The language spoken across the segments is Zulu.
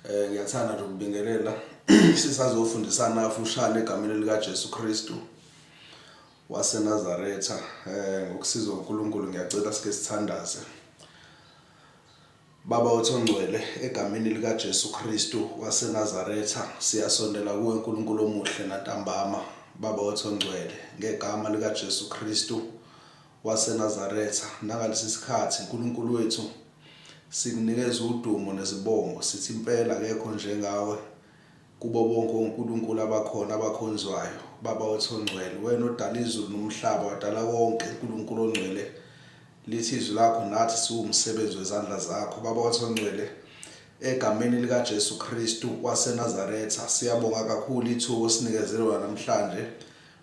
Ngiyathanda nje ukubingelela sisazofundisana kafushane egameni likaJesu Kristu waseNazaretha. Ngokusizwa uNkulunkulu ngiyacela sike sithandaze. Baba wethu ongcwele, egameni likaJesu Kristu waseNazaretha, siyasondela kuwe Nkulunkulu omuhle nantambama. Baba wethu ongcwele, ngegama likaJesu Kristu waseNazaretha, nangalesi sikhathi Nkulunkulu wethu sikunikeza udumo nezibongo, sithi impela akekho njengawe kubo bonke onkulunkulu abakhona abakhonzwayo. Baba wethu ongcwele, wena odala izulu nomhlaba, wadala konke, Nkulunkulu ongcwele, lithi izwi lakho nathi siwumsebenzi wezandla zakho. Baba wethu ongcwele, egameni likaJesu Kristu waseNazaretha, siyabonga kakhulu ithuba osinikezele lona namhlanje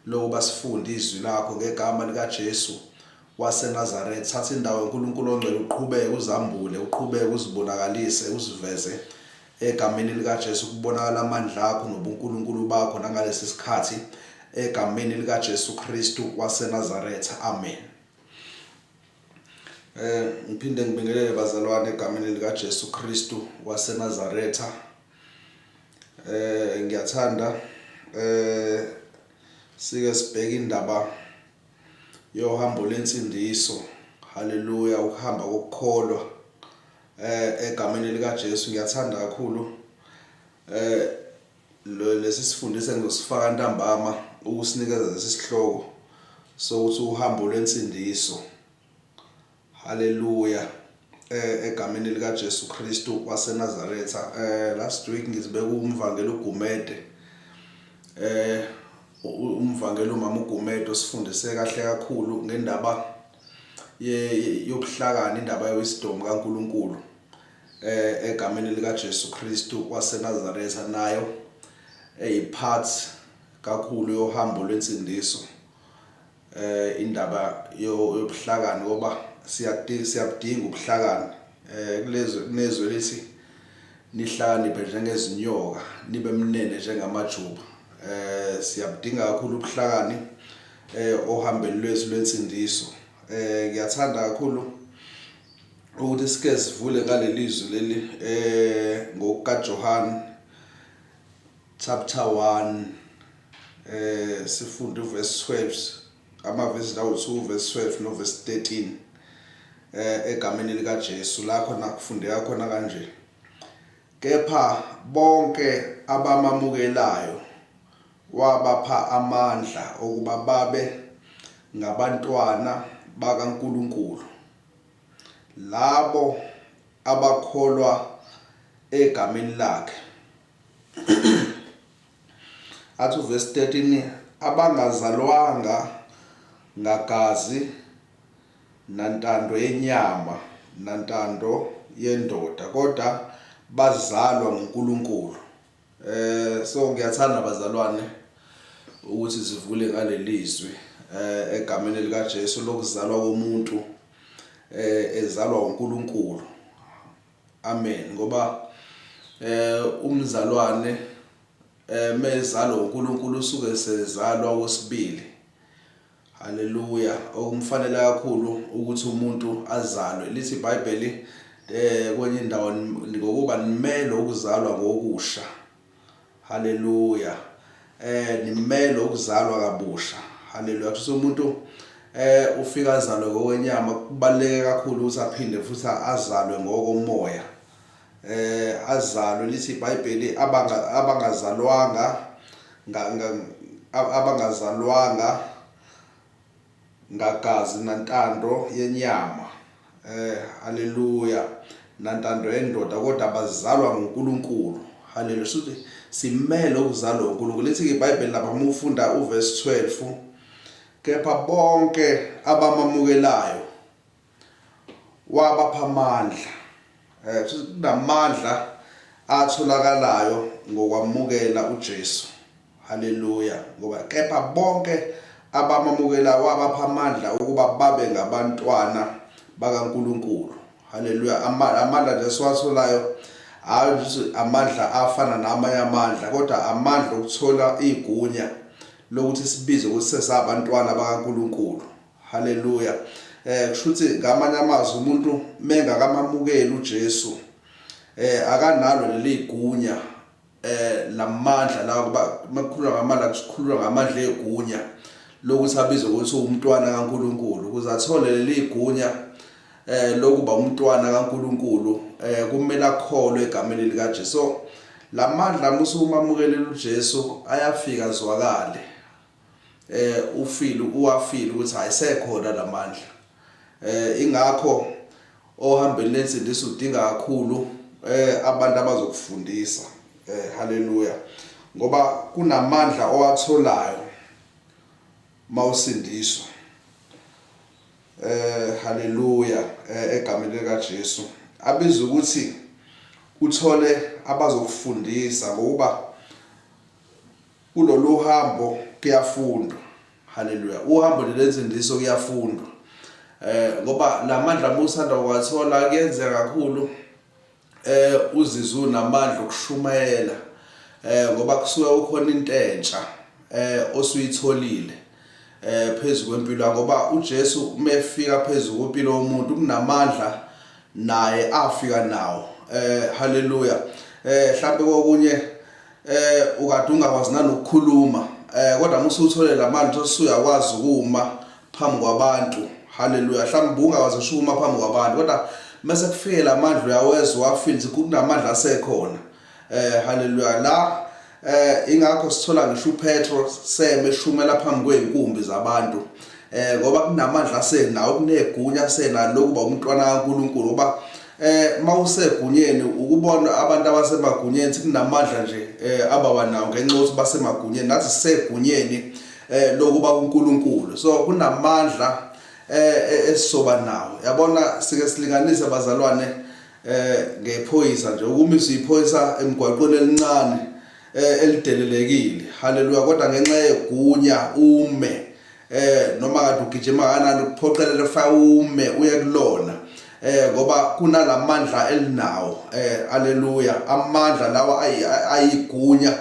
lokuba sifunde izwi lakho ngegama likaJesu waseNazaretha. Thatha indawo uNkulunkulu ongcwele, uqhubeke uzambule, uqhubeke uzibonakalise, uziveze egameni likaJesu, kubonakala amandla akho nobuNkulunkulu bakho nangalesi sikhathi egameni likaJesu Kristu waseNazaretha. Amen. Ngiphinde ngibingelele bazalwane egameni likaJesu Kristu waseNazaretha. Ngiyathanda sike sibheke indaba yohambo lensindiso. Haleluya, ukuhamba kokukholwa egameni likaJesu. Ngiyathanda kakhulu lesi sifundiso engizosifaka ntambama ukusinikeza lesi sihloko sokuthi uhambo lwensindiso. Haleluya, egameni likaJesu Kristu waseNazaretha. Last week ngizibeka umvangeli uGumede, umvangeli umama uGumede osifundise kahle kakhulu ngendaba yobuhlakani, indaba yewisdom kaNkulunkulu egameni likaJesu Kristu waseNazaretha, nayo eyipart kakhulu yohambo lwensindiso, indaba yobuhlakani, ngoba siyakudinga, siyabudinga ubuhlakani kulezwe. Kunezwe lithi nihlakaniphe njengezinyoka, nibe mnene njengamajuba. Siyabudinga kakhulu ubuhlakani ohambeni lwethu lwensindiso. Ngiyathanda kakhulu ukuthi sike sivule ngaleli zwi leli ngokukaJohn chapter 1, sifunde uverse 12, amavesi lawo 2, verse 12 no verse 13, egameni lika Jesu, la khona kufundeka khona kanje: kepha bonke abamamukelayo wabapha amandla okuba babe ngabantwana bakaNkulunkulu, labo abakholwa egameni lakhe. Athi uverse 13: abangazalwanga ngagazi nantando yenyama nantando yendoda, kodwa bazalwa nguNkulunkulu. So ngiyathanda bazalwane ukuthi sivule ngalelizwi egameni lika Jesu lokuzalwa komuntu ezalwa uNkulunkulu. Amen. Ngoba umzalwane mezalwa uNkulunkulu usuke sezalwa okwesibili. Haleluya, okumfanele kakhulu ukuthi umuntu azalwe. Lithi iBhayibheli kwenye indawo, ngokuba nimele ukuzalwa ngokusha. Haleluya, nimele ukuzalwa kabusha. Haleluya. Kusho umuntu ufika azalwe ngokwenyama, kubaluleke kakhulu ukuthi aphinde futhi azalwe ngokomoya. Azalwe, lithi iBhayibheli, abangazalwanga abangazalwanga ngagazi nantando yenyama, haleluya, nantando yendoda, kodwa bazalwa nguNkulunkulu. Haleluya. Shuthi simele ukuzalwa uNkulunkulu. Lithi iBhayibheli lapha uma ufunda uverse 12: kepha bonke abamamukelayo wabapha amandla. Kunamandla atholakalayo ngokwamukela uJesu. Haleluya. Ngoba kepha bonke abamamukelayo wabapha amandla ukuba babe ngabantwana bakaNkulunkulu. Haleluya. Amandla nje esiwatholayo, hayi ukuthi amandla afana namanye amandla, kodwa amandla okuthola igunya lokuthi sibize ukuthi sesabantwana bakaNkulunkulu. Haleluya. Kusho ukuthi ngamanye amazwi umuntu mengakamamukeli uJesu Akanalo leli gunya lamandla la, kuba makukhuluma ngamandla kukhuluma ngamandla egunya lokuthi abizwe ukuthi umntwana kaNkuluNkulu. Ukuze athole leli gunya lokuba umntwana kaNkuluNkulu, kumele akholwe egameni likaJesu. So lamandla musumamukelela uJesu ayafika zwakale, ufile uwafile ukuthi ayisekhona lamandla. Ingakho ohambeni lensindiso udinga kakhulu abantu abazokufundisa. Haleluya, ngoba kunamandla owatholayo mawusindiswa. Haleluya, egameni lika Jesu, abiza ukuthi uthole abazokufundisa, ngokuba kulolu hambo kuyafundwa. Haleluya, uhambo lensindiso kuyafundwa, ngoba lamandla musanda kwathola kuyenzeka kakhulu uzizwe unamandla okushumayela, ngoba kusuke ukhona into entsha osuyitholile phezulu kwempilo, ngoba uJesu umefika phezulu kwempilo yomuntu kunamandla naye afika nawo. Haleluya. Mhlambe kokunye ukade ungakwazi nanokukhuluma, kodwa uma usuthole lamandla usuyakwazi ukuma phambi kwabantu. Haleluya. Mhlawumbe ungakwazi ngisho ukuma phambi kwabantu, kodwa mase kufike lamandla uyawezwa, wafeel ukuthi kunamandla asekhona. Haleluya. La ingakho sithola ngisho uPetro seme eshumela phambi kwey'nkumbi zabantu, ngoba kunamandla asenawo, kunegunya asenalo lokuba umntwana kaNkuluNkulu. Ngoba mawusegunyeni, ukubona abantu abasemagunyeni kunamandla nje abawanawo ngenxa yokuthi basemagunyeni. Nathi sisegunyeni lokuba kuNkulunkulu, so kunamandla esisoba nawo. Yabona, sike silinganise bazalwane ngephoyisa nje, ukumisa iphoyisa emgwaqweni elincane elidelelekile. Haleluya. Kodwa ngenxa yegunya ume, noma kade ugijima kanani, kuphoqelele fa ume uye kulona, ngoba kunalamandla elinawo. Haleluya, amandla lawa ayigunya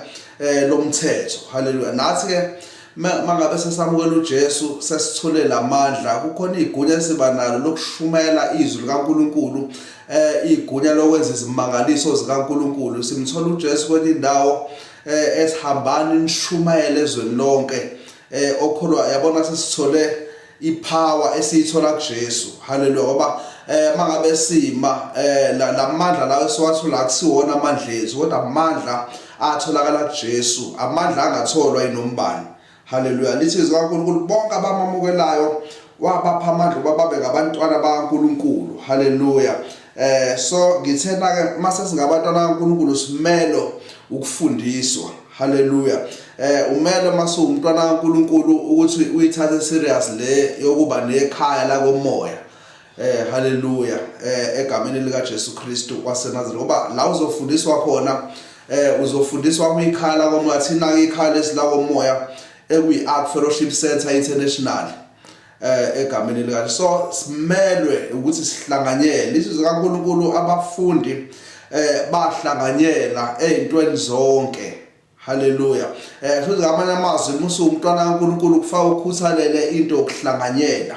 lomthetho. Haleluya. Nathi ke mangabe sesamukela uJesu, sesithole lamandla, kukhona igunya esiba nalo lokushumayela izwi likaNkuluNkulu, igunya lokwenza izimangaliso zikaNkuluNkulu. Simthola uJesu kwenye indawo esihambani nishumayele ezweni lonke okholwa. Yabona, sesithole ipower esiyithola kuJesu. Haleluya. Ngoba mangabe sima lamandla lawo esiwathola akusiwona amandla ethu, kodwa amandla atholakala kuJesu, amandla angatholwa inombani. Haleluya. Lithi izwi kaNkulunkulu, bonke abamamukelayo wabapha amandla ukuba babe ngabantwana bakaNkulunkulu. Haleluya. So ngithena ke, mase singabantwana kaNkulunkulu simelo ukufundiswa. Haleluya. Umele mase umntwana kaNkulunkulu ukuthi uyithathe serious le yokuba nekhaya la komoya. Haleluya, egameni lika Jesu Kristu waseNazaretha, ngoba la uzofundiswa khona, uzofundiswa kwikhaya la komoya. Thina ke ikhaya lesila komoya ekuyi Ark Fellowship Center International, egameni lika. So simelwe ukuthi sihlanganyele izwi zikaNkulunkulu. Abafundi bahlanganyela ezintweni zonke. Haleluya. Futhi ngamanye amazwi, musu umntwana kaNkulunkulu kufaka ukhuthalele into yokuhlanganyela.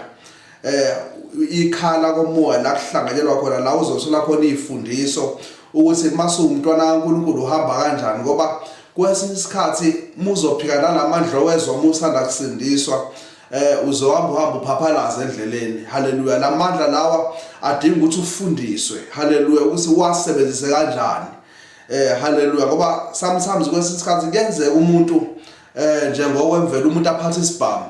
Ikhala komoya la kuhlanganyelwa khona, la uzothola khona izifundiso ukuthi mase umntwana kaNkulunkulu uhamba kanjani, ngoba kwesinye isikhathi muzophika nalamandla owezwa musanda kusindiswa, uzohamba uhamba uphaphalaza endleleni. Haleluya. Lamandla lawa adinga ukuthi ufundiswe. Haleluya, ukuthi uwasebenzise kanjani. Haleluya. Ngoba sometimes kwesinye isikhathi kuyenzeka umuntu, njengokwemvelo, umuntu aphathe isibhamu,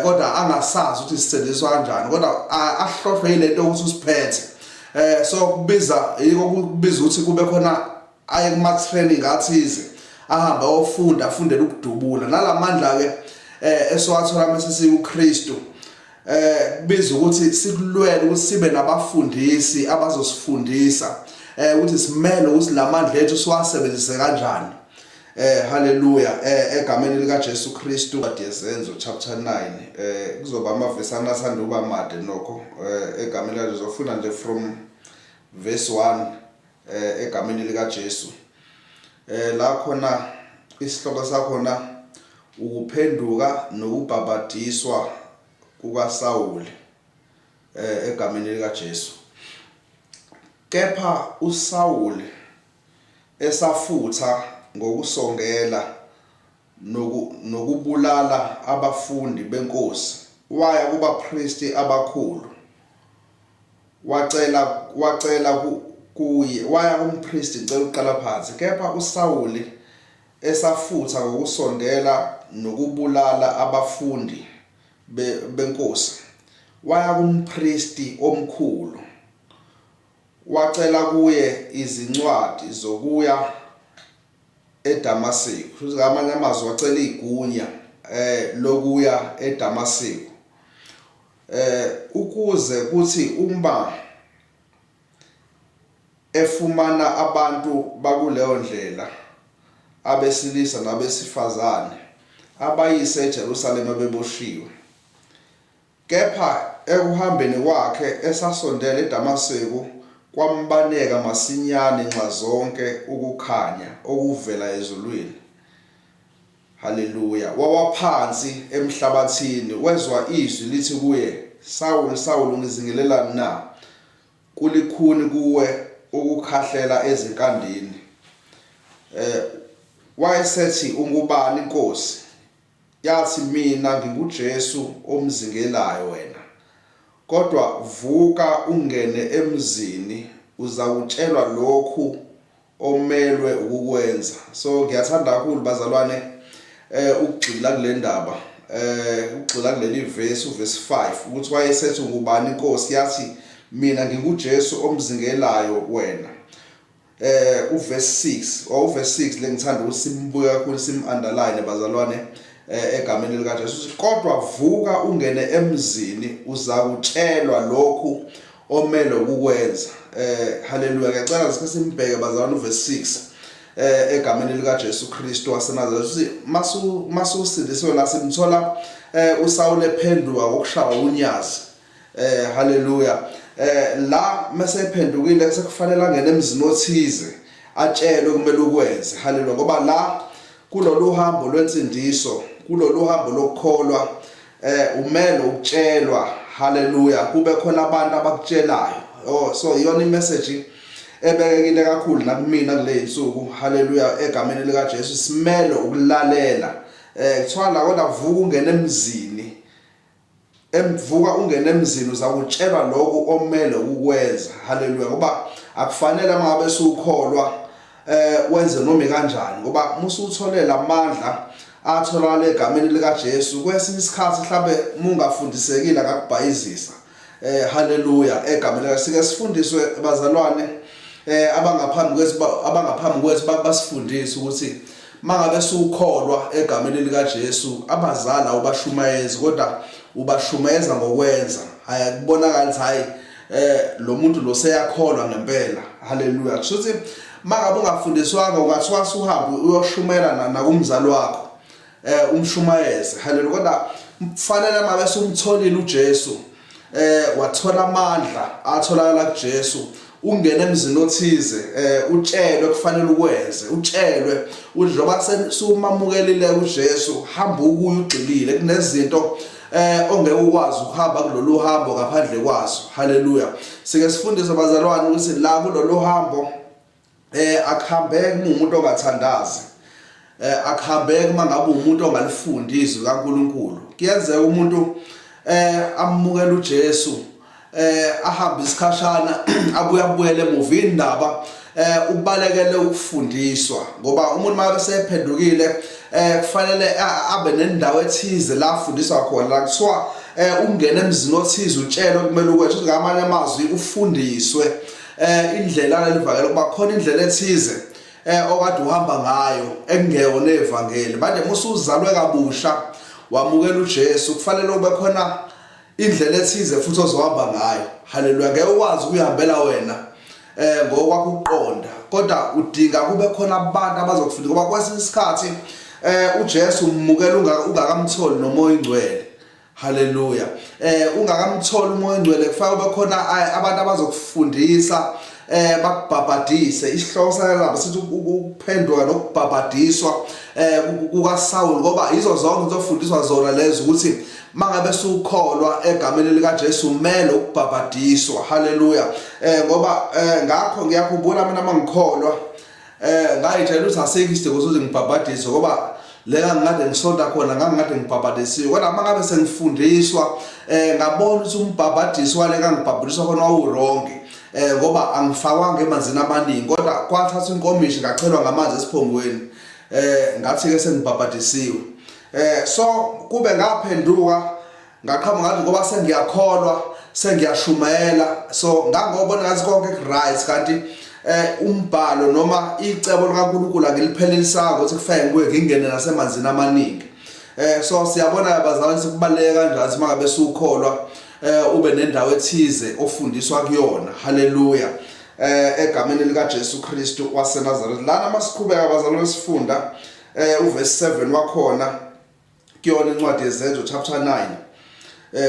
kodwa angasazi ukuthi sisetshenziswa kanjani, kodwa ahlohlwe yilento ukuthi usiphethe. So kubiza, yiko kubiza ukuthi kube khona aye kuma training athize, ahambe ayofunda, afundele ukudubula. Nalamandla ke esiwathola mase sikuKristu, kubiza ukuthi sikulwele ukuthi sibe nabafundisi abazosifundisa ukuthi simele ukuthi lamandla ethu siwasebenzise kanjani. Haleluya, egameni lika Jesu Kristu. Yezenzo chapter 9, kuzoba amavesi angasanda uba made nokho, egameni lika Jesu. Ufuna nje from verse 1, egameni lika Jesu. La khona isihloko sakhona ukuphenduka nokubhabhadiswa kukaSawuli, egameni lika Jesu. Kepha uSawuli esafutha ngokusongela nokubulala abafundi beNkosi, waya kubapristi abakhulu, wacela wacela kuye, waya kumpristi, ngicela ukuqala phansi. Kepha uSawuli esafutha ngokusondela nokubulala abafundi beNkosi, waya kumpristi omkhulu, wacela kuye izincwadi zokuya eDamaseko. Kusho ngamanye amazwi wacela igunya lokuya eDamaseko ukuze kuthi uma efumana abantu bakuleyo ndlela abesilisa nabesifazane abayise eJerusalema beboshiwe. Kepha ekuhambeni kwakhe esasondele eDamaseku, kwambaneka masinyane nxazonke ukukhanya okuvela ezulwini. Haleluya! Wawa phansi emhlabathini, wezwa izwi lithi kuye, Sawulu, Sawulu, ungizingelelani na? Kulikhuni kuwe ukukhahlela ezinkandini. Wayesethi, Ungubani, Nkosi? Yathi, Mina nginguJesu omzingelayo wena. Kodwa vuka ungene emzini, uzakutshelwa lokhu omelwe ukukwenza. So ngiyathanda kakhulu bazalwane ukugxila kule ndaba, ukugxila kuleli verse, uverse 5, ukuthi wayesethi ungubani inkosi, yathi mina nginguJesu omzingelayo wena. Uverse 6 or uverse 6 lengithanda ukuthi simbuke kakhulu, sim underline bazalwane, egameni lika Jesu. Kodwa vuka ungene emzini, uzakutshelwa lokhu omele ukukwenza. Haleluya. Ngiyacela sike simbheke bazalwane uverse 6 egameni lika Jesu Kristu waseNazaretha. Masu masusindisiwe la simthola uSawule ephenduka ngokushawa unyazi. Haleluya. La mase ephendukile sekufanele angene emzini othize atshelwe kumele ukwenze. Haleluya. Ngoba la kulolu hambo lwensindiso, kulolu hambo lokukholwa, umele ukutshelwa. Haleluya. Kube khona abantu abakutshelayo. Oh, so iyona imessage ebekekile kakhulu nakumina kule insuku. Haleluya, egameni lika Jesu simele ukulalela. Kuthiwa la kodwa vuka ungene emzini. Emvuka ungene emzini uzakutshelwa lokhu omele ukukwenza. Haleluya. Ngoba akufanele mangabe sukholwa wenze noma kanjani, ngoba musutholela amandla atholakala egameni lika Jesu, kwesinye isikhathi mhlambe mungafundisekile akakubhayizisa. Haleluya, egameni lika sike sifundiswe bazalwane, abangaphambi kwethu basifundise ukuthi mangabe sukholwa egameni lika Jesu, abazali awubashumayezi kodwa ubashumayeza ngokwenza. Hayi, kubonakala ukuthi hayi, lo muntu lo seyakholwa ngempela. Haleluya. Kusho ukuthi mangabe ungafundiswanga ungathiwa uhambe uyoshumayela nakumzali wakho, umshumayeze. Haleluya. Kodwa kufanele mangabe sumtholile uJesu, wathola amandla atholakala kuJesu, ungene emzini othize, utshelwe kufanele ukwenze, utshelwe njengoba sumamukelile uJesu, hamba ukuya ugxilile kunezinto ongeke ukwazi ukuhamba kulolu hambo ngaphandle kwazo. Haleluya. Sike sifundise bazalwane ukuthi la kulolu hambo akuhambeki uma umuntu ongathandazi, akuhambeki uma ngabe umuntu ongalifundi izwi kaNkuluNkulu. Kuyenzeka umuntu amukela uJesu, ahambe isikhashana, abuye abuyele emuva. Indaba ubalekele ukufundiswa, ngoba umuntu uma sephendukile kufanele abe nendawo ethize la afundiswa khona, la kuthiwa ungena emzini othize utshelwe kumele ukwenze. Ngamanye amazwi ufundiswe indlela lelivangeli, kuba khona indlela ethize okade uhamba ngayo ekungeyona evangeli. Manje musuzalwe kabusha wamukela uJesu, kufanele ube khona indlela ethize futhi ozohamba ngayo. Haleluya. Ngeke ukwazi ukuyihambela wena ngokwakho ukuqonda, kodwa udinga kube khona abantu abazokufundisa, ngoba kwesinye isikhathi uJesu umukela ungakamtholi noMoya oNgcwele. Haleluya. Ungakamtholi uMoya oNgcwele kufanele kube khona abantu abazokufundisa. Bakubhabhadise. Isihloko salapha sithi ukuphenduka nokubhabhadiswa kukaSawuli, ngoba yizo zonke izofundiswa zona lezo ukuthi mangabe sukholwa egameni likaJesu umele ukubhabhadiswa. Haleluya. Ngoba ngakho ngiyakhumbula mina mangikholwa, ngayitshela ukuthi asikho isidingo sokuthi ngibhabhadiswe, ngoba le ngangikade ngisonta khona ngangikade ngibhabhadisiwe. Kodwa uma ngabe sengifundiswa, ngabona ukuthi umbhabhadiso wale ngangibhabhadiswa khona wawuwrong, ngoba angifakwanga emanzini amaningi, kodwa kwathatha inkomishi ngachelwa ngamanzi esiphongweni. Ngathi-ke sengibhabhadisiwe. So kube ngaphenduka, ngaqhamuka ngathi ngoba sengiyakholwa, sengiyashumayela, so ngangobona ngathi konke ku-right, kanti umbhalo noma icebo likaNkulunkulu angiliphelelisanga ukuthi kufanele ngibuye ngingene nasemanzini amaningi. So siyabona abazalwane sikubaluleke kanjani uma ngabe sukholwa ube nendawo ethize ofundiswa kuyona. Haleluya. Egameni lika Jesu Kristu waseNazaretha. Lana masiqhubeka abazalwane sifunda uverse 7 wakhona kuyona incwadi yeZenzo chapter 9.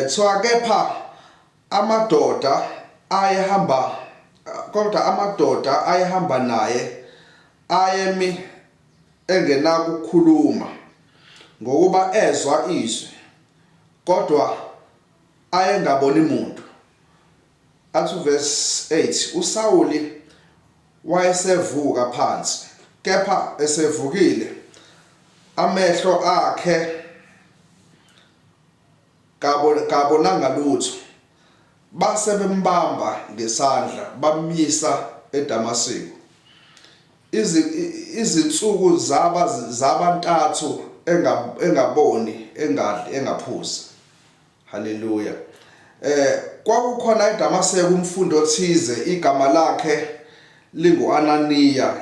Kuthiwa kepha amadoda ayehamba kodwa amadoda ayehamba naye ayemi engenakukhuluma, ngokuba ezwa izwi, kodwa ayengaboni muntu. Athi uverse 8, uSawuli wayesevuka phansi, kepha esevukile amehlo akhe kabonanga lutho. Base bembamba ngesandla bamyisa eDamaseko. Izinsuku zaba ntathu engaboni, engadli, engaphuzi. Haleluya. Kwakukhona eDamaseko umfundi othize igama lakhe linguAnaniya.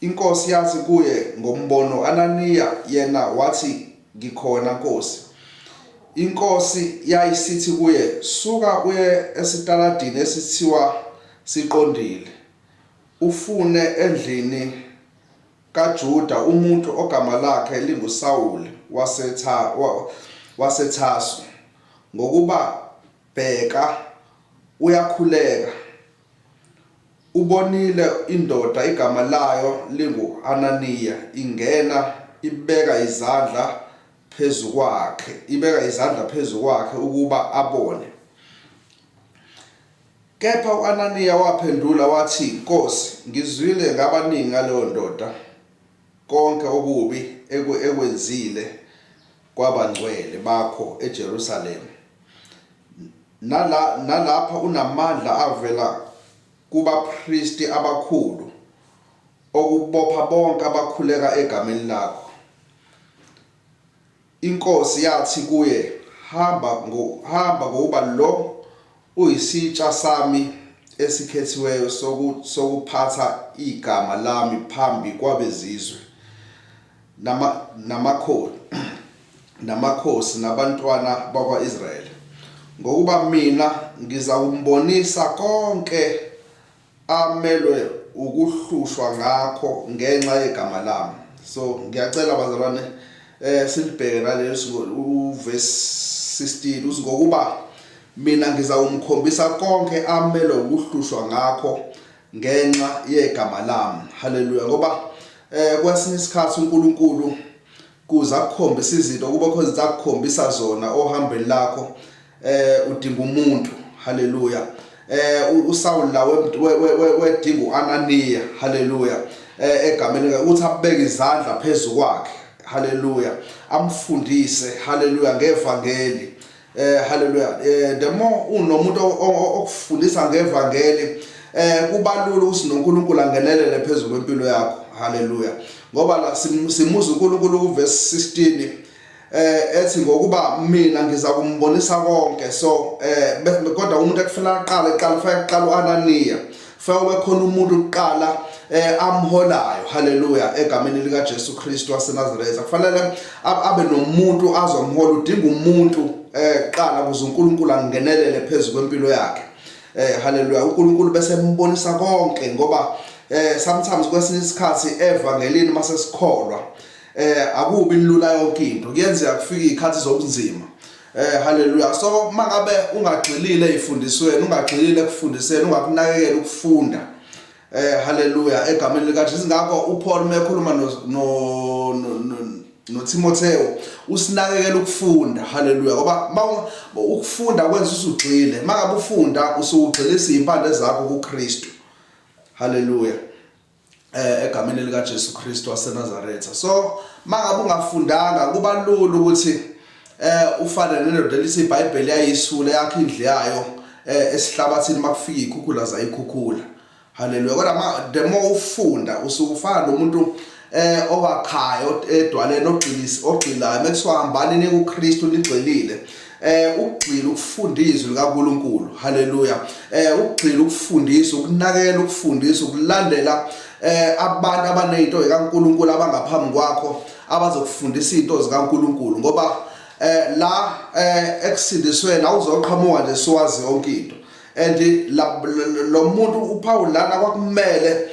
Inkosi yathi kuye ngombono, Ananiya, yena wathi, Ngikhona, Nkosi. Inkosi yayisithi kuye, Suka uye esitaladini esithiwa Siqondile, ufune endlini kaJuda umuntu ogama lakhe linguSawuli waseTharsu, ngokuba bheka, uyakhuleka. Ubonile indoda igama layo lingu-Ananiya ingena ibeka izandla phezu kwakhe, ibeka izandla phezu kwakhe ukuba abone. Kepha u-Ananiya waphendula wathi, Nkosi, ngizwile ngabaningi ngaleyo ndoda, konke okubi ekwenzile kwabangcwele bakho eJerusalema. Nala, nalapha unamandla avela kubapristi abakhulu okubopha bonke abakhuleka egameni lakho. Inkosi yathi kuye, Hamba, ngo, hamba ngokuba lo uyisitsha sami esikhethiweyo soku, sokuphatha igama lami phambi kwabezizwe nama, namakhosi namakhosi nabantwana bakwa-Israyeli, ngokuba mina ngizakumbonisa konke amelwe ukuhlushwa ngakho ngenxa yegama lami. So ngiyacela bazalwane, silibheke naleli uverse 16 uthi, ngokuba mina ngizawumkhombisa konke amelwe ukuhlushwa ngakho ngenxa yegama lami. Haleluya. Ngoba kwesinye isikhathi uNkulunkulu kuze akukhombise izinto, kuba khona izinto akukhombisa zona ohambweni lakho, udinga umuntu. Haleluya. USaul la wedinga uAnaniya. Haleluya. Egameni ukuthi abeke izandla phezulu kwakhe. Haleluya. Amfundise, haleluya, ngevangeli. Haleluya. The more unomuntu okufundisa ngevangeli, kubalula ukuthi noNkulunkulu angenelele phezulu kwempilo yakho. Haleluya. Ngoba la simuza uNkulunkulu kuverse 16 ethi, ngokuba mina ngiza kumbonisa konke. So kodwa umuntu ekufanele aqale eqala, kufanele aqale uAnaniya, kufanele kube khona umuntu kuqala amholayo. Haleluya. Egameni lika Jesu Kristu waseNazaretha, kufanele abe nomuntu azomhola. Udinga umuntu qala ukuze uNkulunkulu angenelele phezulu kwempilo yakhe. Haleluya. uNkulunkulu bese embonisa konke, ngoba sometimes kwesinye isikhathi evangelini mase sikholwa akubi lula yonke into, kuyenzeka kufika izikhathi zobunzima. Haleluya. So mangabe ungagxilile ezifundisweni, ungagxilile ekufundiseni, ungakunakekela ukufunda. Haleluya egameni likaJesu. Ngakho uPaul mekhuluma no no noTimotheo usinakekela ukufunda. Haleluya, ngoba ukufunda kwenza usugxile. Mangabe ufunda usugxilisa izimpande zakho kuKristu. Haleluya. Egameni lika Jesu Kristu waseNazaretha. So mangabe ungafundanga kuba lula ukuthi ufane nendoda elithi iBhayibheli yayisule yakhe indlu yayo esihlabathini, makufika ikhukhula zayikhukhula. Haleluya. Kodwa ma the more ufunda usuke ufana nomuntu owakhayo edwaleni, ogxilisi ogxilayo. Mekuthiwa hambani niye kuKristu nigxilile, ukugxila ukufunda izwi likaNkuluNkulu. Haleluya. Ukugxila ukufundisa, ukunakekela ukufundisa, ukulandela abantu abanezinto zikaNkuluNkulu abangaphambi kwakho, abazokufundisa izinto zikaNkuluNkulu, ngoba la ekusindisweni awuzoqhamuka nje siwazi yonke into. And lo muntu uPaul lana kwakumele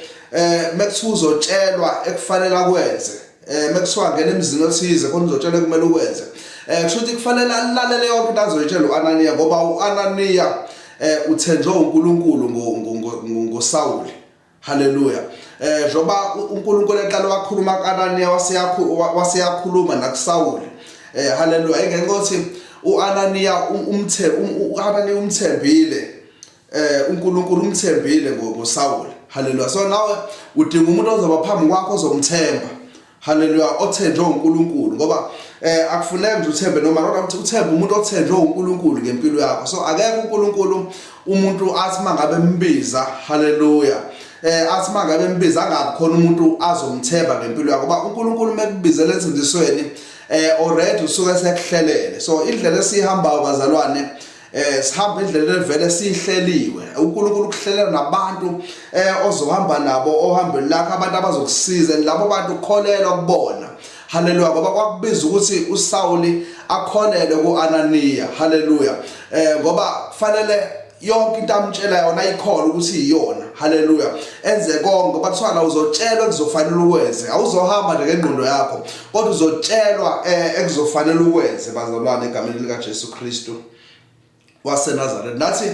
mekuthiwa uzotshelwa ekufanele akwenze, mekuthiwa ngena emzini othize khona uzotshelwa kumele ukwenze, kusho ukuthi kufanele alalele yonke into azoyitshelwa uAnaniya, ngoba uAnaniya uthenjwe uNkulunkulu ngoSawuli. Haleluya. Njoba uNkulunkulu eqala wakhuluma kuAnaniya, waseyakhuluma nakuSawuli. Haleluya. Ingenxa ukuthi uAnaniya umthe uAnaniya umthembile, uNkulunkulu umthembile ngoSawuli. Haleluya. So nawe udinga umuntu ozoba phambi kwakho ozomthemba. Haleluya, othenjwe uNkulunkulu, ngoba akufuneki nje uthembe noma, kodwa ukuthi uthembe umuntu othenjwe uNkulunkulu ngempilo yakho. So akekho uNkulunkulu umuntu athi mangabe embiza, haleluya, athi mangabe embiza angabi khona umuntu azomthemba ngempilo yakho, ngoba uNkulunkulu mekubizela ensindisweni already usuke sekuhlelele. So indlela esihambayo bazalwane, sihamba indlela evele sihleliwe. UNkulunkulu ukuhlelela nabantu ozohamba nabo ohambweni lakho, abantu abazokusiza, labo bantu ukholelwa kubona. Haleluya. Ngoba kwakubiza ukuthi uSawuli akholelwe kuAnaniya. Haleluya. Ngoba kufanele yonke into amtshela yona ayikholwe ukuthi iyona. Haleluya. Enze konke, ngoba kuthiwa la uzotshelwa kuzofanele ukwenze, awuzohamba nje ngengqondo yakho, kodwa uzotshelwa ekuzofanele ukwenze bazalwane, egameni lika Jesu Kristu waseNazaretha. Nathi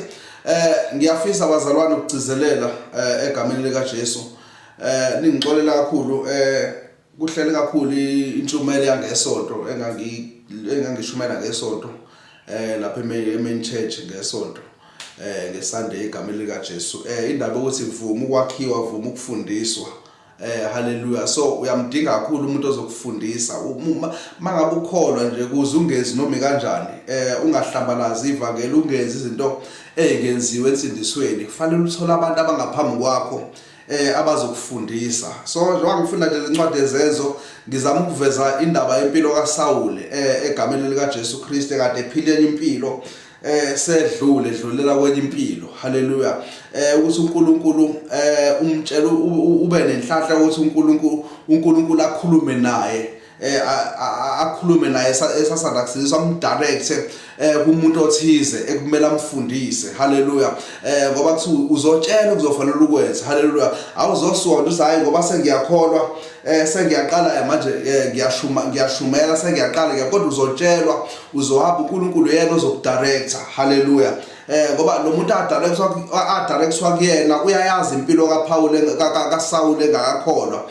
ngiyafisa bazalwane ukugcizelela egameni lika Jesu, ningixolela kakhulu, kuhlele kakhulu intshumayelo yangesonto engangishumela ngesonto lapha emain church ngesonto, ngeSunday, egameni lika Jesu, indaba ukuthi vuma ukwakhiwa, vuma ukufundiswa. Haleluya. So uyamdinga kakhulu umuntu ozokufundisa. Mangabe ukholwa nje kuze ungezi noma kanjani, ungahlambalazi ivangeli, ungenzi izinto ezingenziwe ensindisweni, kufanele uthole abantu abangaphambi kwakho abazokufundisa. So njengoba ngifunda nje lencwadi yeZenzo, ngizama ukuveza indaba yempilo kaSawule, egameni lika Jesu Kristu, ekade ephila enye impilo, sedlule dlulela kwenye impilo. Haleluya. Ukuthi uNkulunkulu umtshela, ube nenhlanhla ukuthi uNkulunkulu akhulume naye, akhulume naye esasanda kusindiswa, amdirect kumuntu othize ekumele amfundise. Haleluya. Ngoba kuthi uzotshelwa kuzofanele ukwenze. Haleluya. Awuzosuka nje uthi hayi, ngoba sengiyakholwa, sengiyaqala manje, ngiyashuma ngiyashumela, sengiyaqala ngiya, kodwa uzotshelwa, uzohamba, uNkulunkulu yena ozokudirector. Haleluya. Ngoba lo muntu adirectwa kuyena uyayazi impilo kaPaul kaSaul engakakholwa,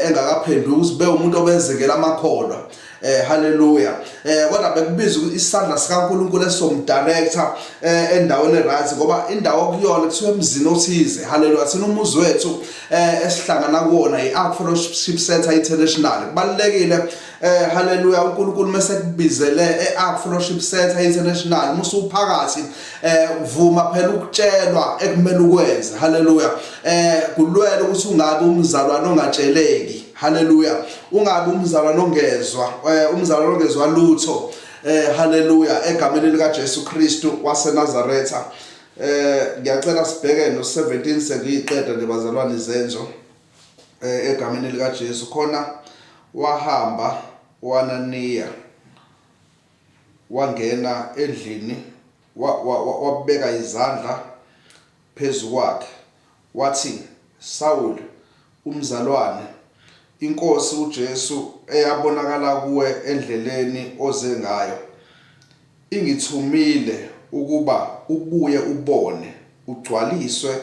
engakaphenduki, ukuthi be umuntu obezekela amakholwa. Haleluya. Kodwa bekubiza isandla sikaNkuluNkulu esomdirector endaweni right, ngoba indawo kuyona kuthiwa emzini othize. Haleluya. Thina umuzi wethu esihlangana kuwona i-Ark Fellowship Center International. Kubalekile, haleluya, uNkulunkulu mase kubizele e-Ark Fellowship Center International, musuphakathi, vuma phela ukutshelwa ekumele ukwenze. Haleluya. Kulwela ukuthi ungabe umzalwane ongatsheleki. Haleluya. Ungabe umzalwane ongezwa, umzalwane ongezwa lutho. Haleluya, egameni lika Jesu Kristu waseNazaretha. Ngiyacela sibheke no 17, sengiyiqeda nje bazalwane iZenzo, egameni lika Jesu. Khona wahamba uAnaniya wangena endlini, wabeka izandla phezu kwakhe, wathi, Saul umzalwane, inkosi uJesu eyabonakala kuwe endleleni oze ngayo, ingithumile ukuba ubuye ubone, ugcwaliswe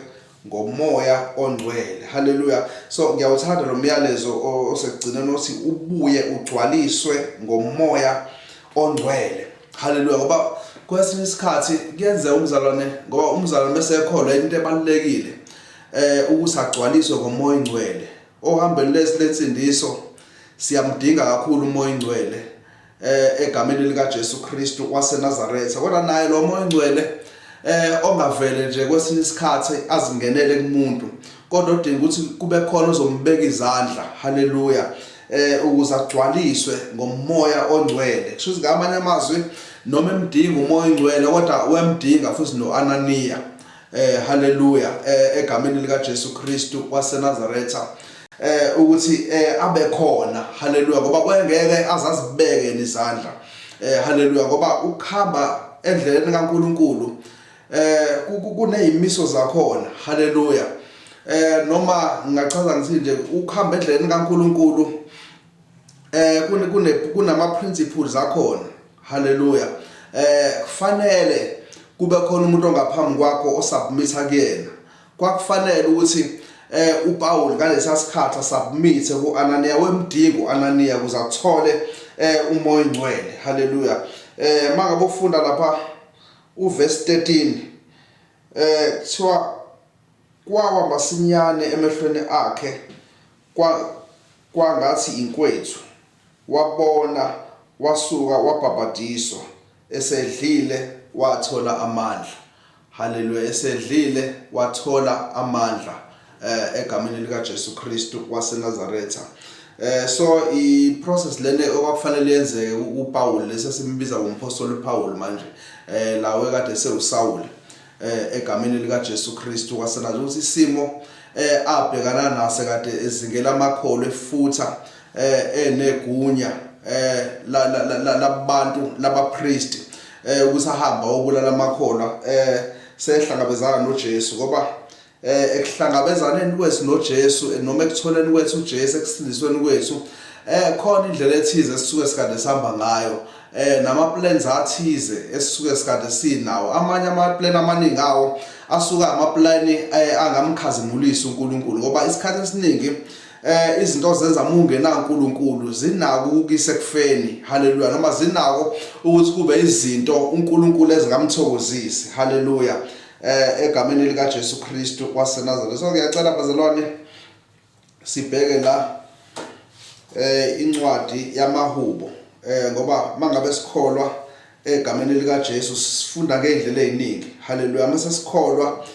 ngomoya ongcwele. Haleluya. So ngiyawuthanda lo myalezo osekugcineni othi ubuye ugcwaliswe ngomoya ongcwele. Haleluya. Ngoba kwesinye isikhathi kuyenzeka umzalwane, ngoba umzalwane bese ekholwa into ebalulekile ukuthi agcwaliswe ngomoya ongcwele. Ohambeni lesi lensindiso siyamdinga kakhulu umoya ongcwele egameni lika Jesu Kristu waseNazaretha. Kodwa naye lo moya ongcwele ongavele nje kwesinye isikhathi azingenele kumuntu, kodwa odinga ukuthi kube khona ozombeka izandla. Haleluya. Ukuze agcwaliswe ngomoya ongcwele. Kusho ukuthi ngamanye amazwi noma emdinga umoya ongcwele, kodwa wemdinga futhi noAnaniya. Haleluya, egameni lika Jesu Kristu waseNazaretha, ukuthi abe khona. Haleluya. Ngoba kwengeke azazibeke izandla. Haleluya. Ngoba ukuhamba endleleni kaNkuluNkulu kunezimiso zakhona. Haleluya. Noma ngingachaza ngithi nje ukuhamba endleleni kaNkuluNkulu kunama principles akhona. Haleluya. Kufanele kube khona umuntu ongaphambi kwakho osubmitha kuyena. Kwakufanele ukuthi uPaul ngalesa sikhathi asubmithe kuAnaniya, wemdinga uAnaniya ukuze athole umoya ongcwele. Haleluya. Mangabe ufunda lapha uverse 13, kuthiwa kwawa masinyane emehlweni akhe kwangathi inkwethu, wabona, wasuka wabhabhadiswa, esedlile wathola amandla. Haleluya. Esedlile wathola amandla, egameni lika Jesu Kristu waseNazaretha. So i process lena okwakufanele yenzeke kuPaul, lesi simbiza ngompostoli Paul manje, lawe kade sewuSaul, egameni lika Jesu Kristu waseNazaretha, ukuthi isimo abhekana naso kade ezingela amakholwa efutha, enegunya labantu labapriest, ukuthi ahamba obulala amakholwa, sehlangabezana noJesu. Ngoba ekuhlangabezaneni kwethu noJesu, noma ekutholeni kwethu uJesu, ekusindisweni kwethu, khona indlela ethize esisuke sikade sihamba ngayo, nama plans athize esisuke sikade sinawo. Amanye ama plan amaningi awo asuka ama plan angamkhazimulisa uNkulunkulu, ngoba isikhathi esiningi izinto zenza mungena uNkulunkulu zinako ukukisa ekufeni. Haleluya. Noma zinako ukuthi kube izinto uNkulunkulu ezingamthokozisi. Haleluya. Egameni lika Jesu Kristu waseNazaretha. So ngiyacela bazalwane sibheke la incwadi yamahubo, ngoba mangabe sikholwa egameni lika Jesu sifunda ngeindlela eziningi. Haleluya. Mase sikholwa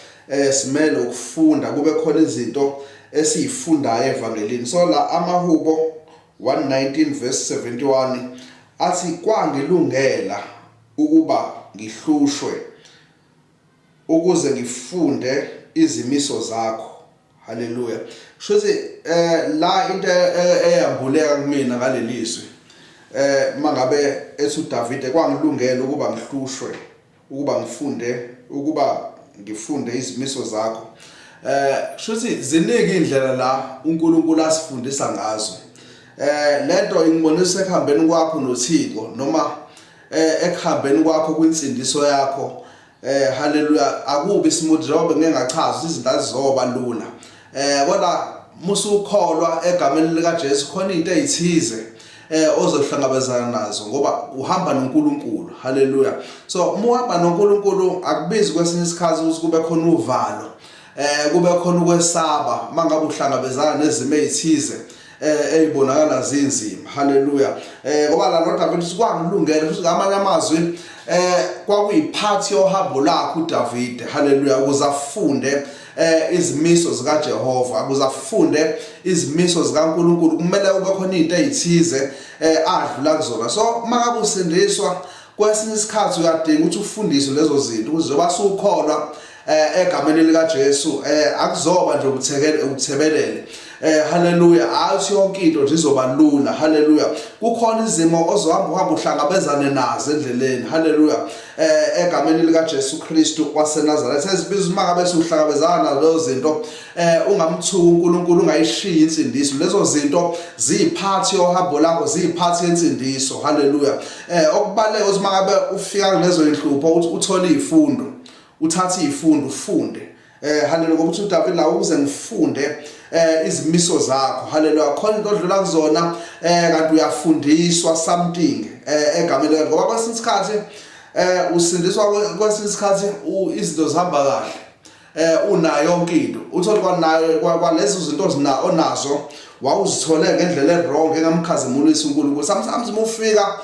simele ukufunda, kube khona izinto esizifundayo evangelini. So la amahubo 119 verse 71 athi, kwangilungela ukuba ngihlushwe ukuze ngifunde izimiso zakho. Haleluya. Shuthi la into eyambuleka kumina ngalelizwi, mangabe ethi uDavide kwangilungela ukuba ngihlushwe ukuba ngifunde izimiso zakho, shuthi ziningi indlela la uNkulunkulu asifundisa ngazo. Lento ingibonisa ekuhambeni kwakho noThixo, noma ekuhambeni kwakho kwinsindiso yakho. Haleluya. Akubi smooth, njengoba ngeke ngachaza izinto azizoba lula, kodwa musukholwa egameni lika Jesu khona into ezithize ozohlangabezana nazo ngoba uhamba noNkulunkulu. Haleluya. So uma uhamba noNkulunkulu akubizi kwesinye isikhathi ukuthi kube khona uvalo, kube khona ukwesaba mangabe uhlangabezana nezimo ezithize ezibonakala zinzima. Haleluya. Ngoba la noDavid uthi kwangilungela, futhi ngamanye amazwi kwakuyiphathi yohambo lakhe uDavid. Haleluya. Ukuze afunde izimiso zikaJehova, ukuze afunde izimiso zikaNkuluNkulu, kumele kube khona into ezithize adlula kuzona. So mangabe usindiswa, kwesinye isikhathi uyadinga ukuthi ufundiswe lezo zinto, ukuze zoba sukholwa egameni lika Jesu akuzoba nje ukuthekele ukuthebelele. Haleluya. Athi yonke into nje izoba lula. Haleluya. Kukhona izimo ozohamba uhamba uhlangabezane nazo endleleni. Haleluya. Egameni lika Jesu Kristu waseNazaretha, ezibiza uma ngabe usuhlangabezana nazo zinto, ungamthuki uNkulunkulu, ungayishiyi insindiso. Lezo zinto ziyiphathi yohambo lakho, ziyiphathi yensindiso. Haleluya. Okubaleka ukuthi mangabe ufika kulezo inhlupho uthole izifundo, uthathe izifundo, ufunde. Haleluya, ngoba uthi uDavid la ukuze ngifunde izimiso zakho. Haleluya, khona into odlula kuzona kanti uyafundiswa something egameni, ngoba kwesinye isikhathi usindiswa, kwesinye isikhathi izinto zihamba kahle, unayo yonke into, uthole kwanayo kwalezo zinto zina onazo wawuzithole ngendlela e-wrong engamkhazimulisa uNkulunkulu. Sometimes uma ufika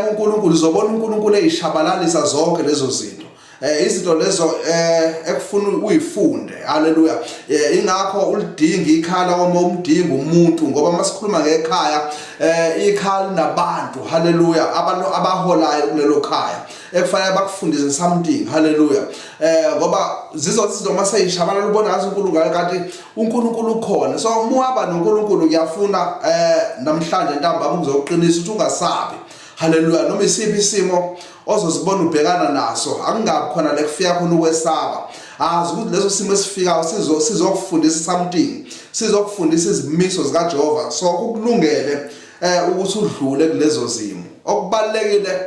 kuNkulunkulu, uzobona uNkulunkulu eyishabalalisa zonke lezo zinto, izinto lezo ekufuna uyifunde. Haleluya. Ingakho ulidinga ikhala uma umdinga umuntu, ngoba masikhuluma ngekhaya, ikhala nabantu, haleluya, abantu abaholayo kulelo khaya ekufanele bakufundise something. Haleluya. Ngoba zizothi izinto mase yishabalala, ubona ngathi uNkulunkulu, kanti uNkulunkulu ukhona. So uma uhamba noNkulunkulu, ngiyafuna namhlanje ntambama ukuzoqinisa ukuthi ungasabi. Haleluya. Noma isiphi isimo ozozibona ubhekana naso, akungabi khona la kufika khona ukwesaba. Azi ukuthi leso simo esifikayo sizokufundisa something, sizokufundisa izimiso zikaJehova, so kukulungele ukuthi udlule kulezo zimo. Okubalekile,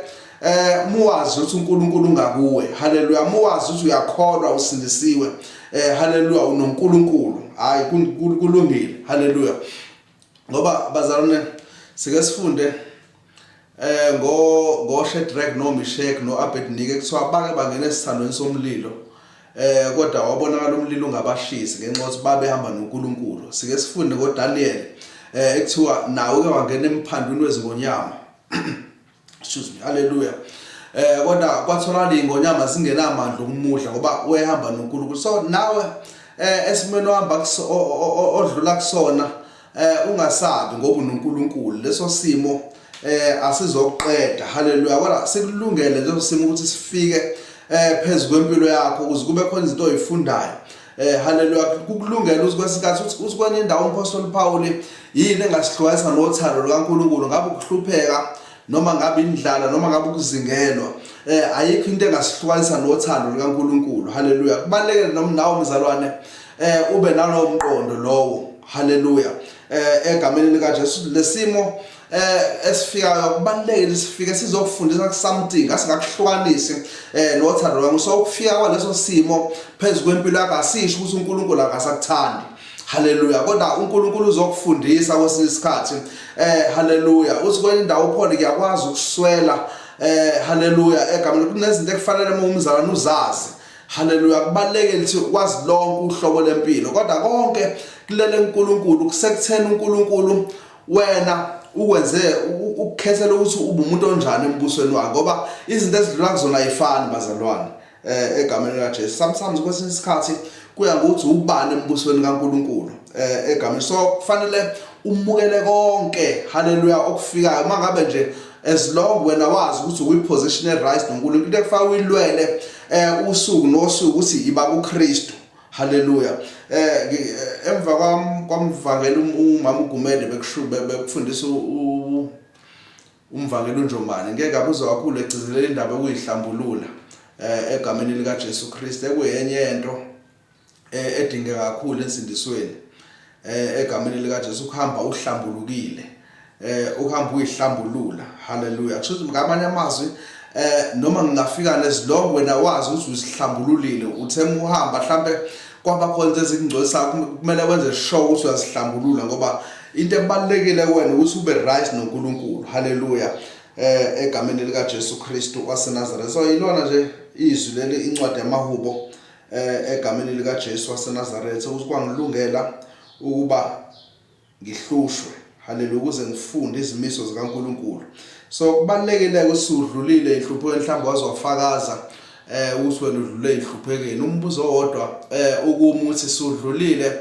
muwazi ukuthi uNkulunkulu ungakuwe. Haleluya. Muwazi ukuthi uyakholwa, usindisiwe, haleluya, unoNkulunkulu, hayi, kulungile. Haleluya. Ngoba bazalwane, sike sifunde ngo Shadrach no Meshach no Abednego, kuthiwa bake bangena esithandweni somlilo, kodwa wabonakala umlilo ungabashisi ngenxa yokuthi babehamba noNkulunkulu. Sike sifunde ngoDaniel, ekuthiwa nawe ke wangena emphandwini wezingonyama, excuse me, haleluya, kodwa kwatholakala ingonyama zingenamandla okumudla ngoba wehamba noNkulunkulu. So nawe esimeni ohamba odlula kusona, ungasabi ngoba unoNkulunkulu. Leso simo asizokuqeda. Haleluya. Kodwa sikulungele leso simo ukuthi sifike phezulu kwempilo yakho ukuze kube khona izinto oyifundayo. Haleluya. Kukulungela ukuthi kwesikhathi uthi kwenye indawo umpostoli Paul, yini engasihlukanisa nothando lukaNkulunkulu? Ngabe ukuhlupheka, noma ngabe indlala, noma ngabe ukuzingelwa? Ayikho into engasihlukanisa nothando lukaNkulunkulu. Haleluya. Kubalekele noma nawe mzalwane ube nalowo mqondo lowo. Haleluya. Egameni lika Jesu, lesimo esifikayo kubalekile sifike sizokufundisa something, asingakuhlukanisi nothando lwami. So ukufika kwaleso simo phezulu kwempilo yakho asisho ukuthi uNkulunkulu akasakuthandi. Haleluya. Kodwa uNkulunkulu uzokufundisa kwesinye isikhathi. Haleluya. Uthi kwenye indawo uPaul, ngiyakwazi ukuswela. Haleluya. Egameni kunezinto ekufanele uma umzalwane uzazi. Haleluya. Kubalekile ukuthi wazi lonke uhlobo lempilo, kodwa konke kulele uNkulunkulu, kusekutheni uNkulunkulu wena ukwenze ukukhethela ukuthi ube umuntu onjani embusweni wakhe, ngoba izinto ezidlula kuzona ayifani, bazalwane, egameni likaJesu. Sometimes kwesinye isikhathi kuya ngokuthi ubani embusweni kaNkulunkulu, egameni. So kufanele umukele konke, haleluya, okufikayo, mangabe nje as long wena wazi ukuthi ukwi position e right noNkulunkulu. Into ekufaka uyilwele usuku nosuku ukuthi iba kuKristu. Haleluya. Emva kwamvangela umama uGumede, bekusho bekufundisa umvangeli uNjomane, ngeke abuzwa kakhulu egcizelela indaba yokuyihlambulula, egameni lika Jesu Kristu, ekuyenye into edingeka kakhulu ensindisweni, egameni lika Jesu, ukuhamba uhlambulukile, ukuhamba uyihlambulula. Haleluya. Kusho ukuthi ngamanye amazwi, noma ngingafika nezilongo, wena wazi ukuthi uzihlambululile. Uthe uhamba mhlambe kwaba khona into ezikungcolisa, kumele wenze sure ukuthi uyazihlambulula, ngoba into ebalekile kuwena ukuthi ube right noNkulunkulu. Haleluya. Egameni lika Jesu Kristu waseNazaretha. So yilona nje izwi leli, incwadi yamaHubo, egameni lika Jesu waseNazaretha, ukuthi kwangilungela ukuba ngihlushwe, haleluya, ukuze ngifunde izimiso zikaNkulunkulu. So kubalekile ukuthi udlulile inhlupheko, mhlawumbe wazofakaza ukuthi wena udlule inhluphekweni. Umbuzo owodwa ukuma ukuthi sudlulile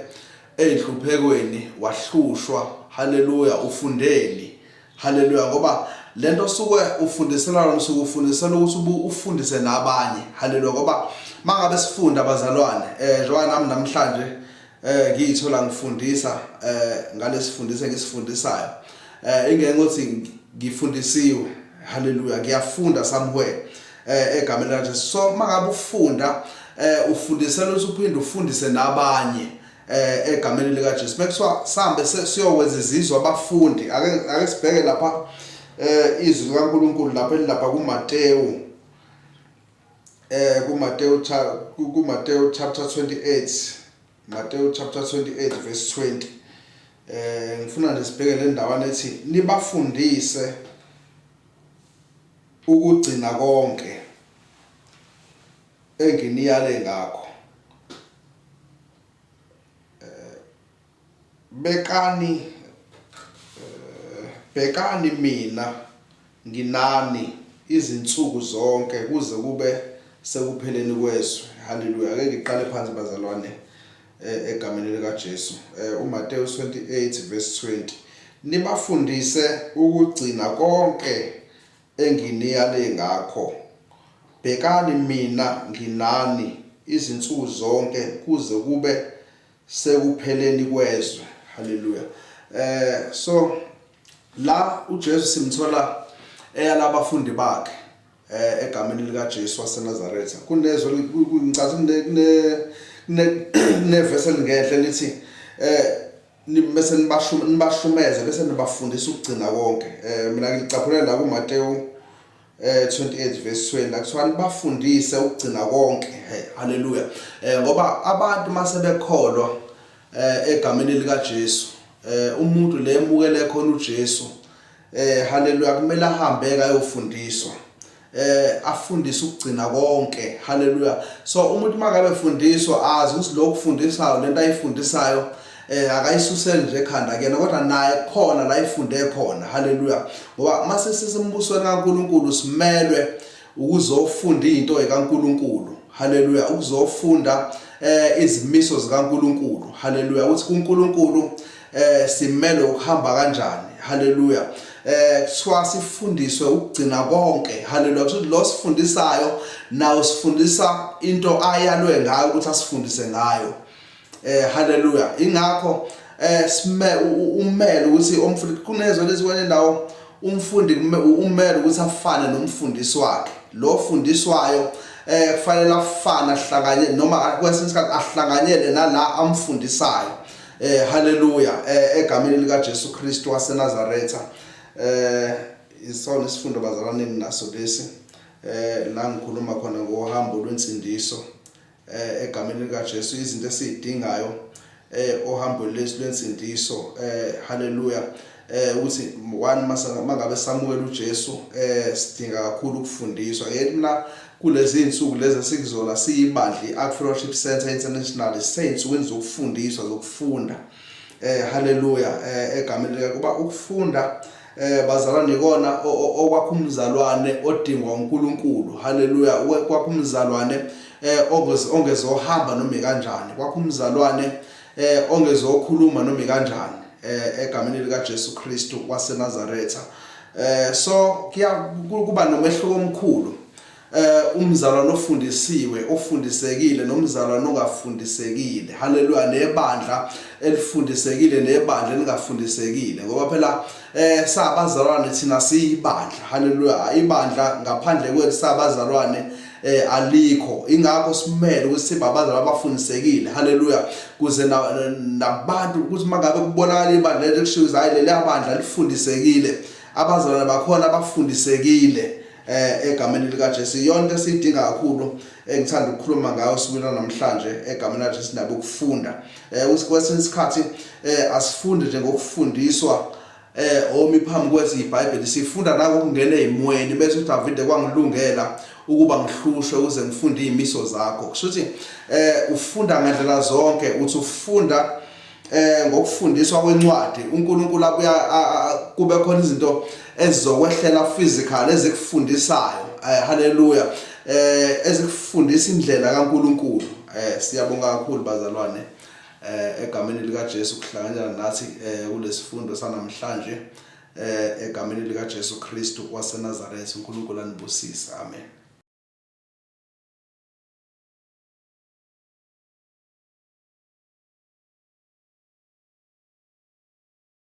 eyinhluphekweni, wahlushwa, haleluya, ufundeni? Haleluya. Ngoba lento suke ufundisela yona, usuke ufundisela ukuthi ufundise nabanye. Haleluya. Ngoba mangabe sifunda, abazalwane, njengoba nami namhlanje ngiyithola ngifundisa ngalesifundisa engisifundisayo, ingenxa ukuthi ngifundisiwe. Haleluya. Ngiyafunda somewhere, egameni likaJesu. So mangabe ufunda, ufundisela ukuthi uphinde ufundise nabanye, egameni likaJesu. Bekuthiwa sambe siyokwenza izizwe abafundi. Ake sibheke lapha izwi likaNkulunkulu lapha elilapha kuMateyu. kuMateyu chapter 28, Mateyu chapter 28 verse 20. Ngifuna nje sibheke le ndawana ethi nibafundise ukugcina konke enginiyale ngakho. Bekani bhekani mina nginani izinsuku zonke kuze kube sekupheleni kwezwe. Haleluya. Ake ngiqale phansi bazalwane egameni likaJesu. UMateyu 28 verse 20. Nibafundise ukugcina konke enginiyale ngakho. Bhekani mina nginani izinsuku zonke kuze kube sekupheleni kwezwe. Haleluya. So la uJesu simthola eyala abafundi bakhe egameni lika Jesu waseNazaretha. Kunezwe ngicathi kune kune verse elingenhle lithi bese nibashumeze bese nibafundisa ukugcina konke. Mina ngilicaphunela la kuMateyu 28 verse 20 la kuthiwa nibafundise ukugcina konke. Hey, haleluya. Ngoba abantu mase bekholwa egameni lika Jesu, umuntu le emukele khona uJesu, haleluya, kumele ahambe ayofundiswa, afundise ukugcina konke. Haleluya. So umuntu mangabe efundiswa azi ukuthi lokhu kufundisayo, lento ayifundisayo akayisuseli nje ekhanda kuyena, kodwa naye khona la ifunde khona. Haleluya. Ngoba mase sisembusweni kaNkuluNkulu simelwe ukuzofunda izinto zikaNkuluNkulu. Haleluya. Ukuzofunda izimiso zikaNkuluNkulu. Haleluya. Ukuthi kuNkulunkulu simelwe ukuhamba kanjani. Haleluya. Kuthiwa sifundiswe ukugcina konke. Haleluya. Kusho ukuthi lo sifundisayo nawo sifundisa into ayalwe ngayo ukuthi asifundise ngayo. Haleluya. Ingakho sime umele ukuthi umfundi kunezwe lezi kwenye indawo umfundi umele ukuthi afane nomfundisi wakhe. Lo fundiswayo kufanele afane, ahlanganye noma kwesinye isikhathi ahlanganyele nala amfundisayo. Haleluya. Egameni lika Jesu Kristu waseNazaretha. Isona isifundo bazalwane naso lesi la ngikhuluma khona ngohambo lwensindiso egameni lika Jesu, izinto esizidingayo ohambweni lwethu lwensindiso. Haleluya. Ukuthi one mangabe samukela uJesu sidinga kakhulu ukufundiswa. Yeti mina kulezi insuku lezi esikuzona siyibandla i-Ark Fellowship Center International siseyinsukwini zokufundiswa, zokufunda. Haleluya. Egameni lika kuba ukufunda bazalwane ikona okwakho umzalwane odingwa uNkulunkulu. Haleluya. Kwakho umzalwane ongezohamba noma kanjani, kwakho umzalwane ongezokhuluma noma kanjani egameni lika Jesu Kristu waseNazaretha. So kuya kuba nomehluko omkhulu umzalwane ofundisiwe, ofundisekile, nomzalwane ongafundisekile. Haleluya. Nebandla elifundisekile nebandla elingafundisekile, ngoba phela sabazalwane thina siyibandla. Haleluya. Ibandla ngaphandle kwethu sabazalwane alikho. Ingakho simele ukuthi sibe abazalwane abafundisekile. Haleluya. Kuze nabantu ukuthi mangabe kubonakala ibandla lethu kushiwo hayi leli bandla lifundisekile, abazalwane bakhona abafundisekile egameni lika Jesu. Iyona into esiyidinga kakhulu engithanda ukukhuluma ngayo osukwini namhlanje egameni lika Jesu, indaba yokufunda. Kwesinye isikhathi asifundi nje ngokufundiswa omi phambi kwethu iBhayibheli, sifunda nangokungena ezimweni. Bese uDavide kwangilungela ukuba ngihlushwe ukuze ngifunde izimiso zakho. Kusho ukuthi ufunda ngendlela zonke, uthi ufunda ngokufundiswa kwencwadi, uNkulunkulu abuya kube khona izinto ezizokwehlela physical ezikufundisayo. Haleluya. Ezikufundisa indlela kaNkulunkulu. Siyabonga kakhulu bazalwane egameni lika Jesu kuhlanganyela nathi kulesifundo sanamhlanje egameni lika Jesu Kristu waseNazaretha. uNkulunkulu anibusise. Amen.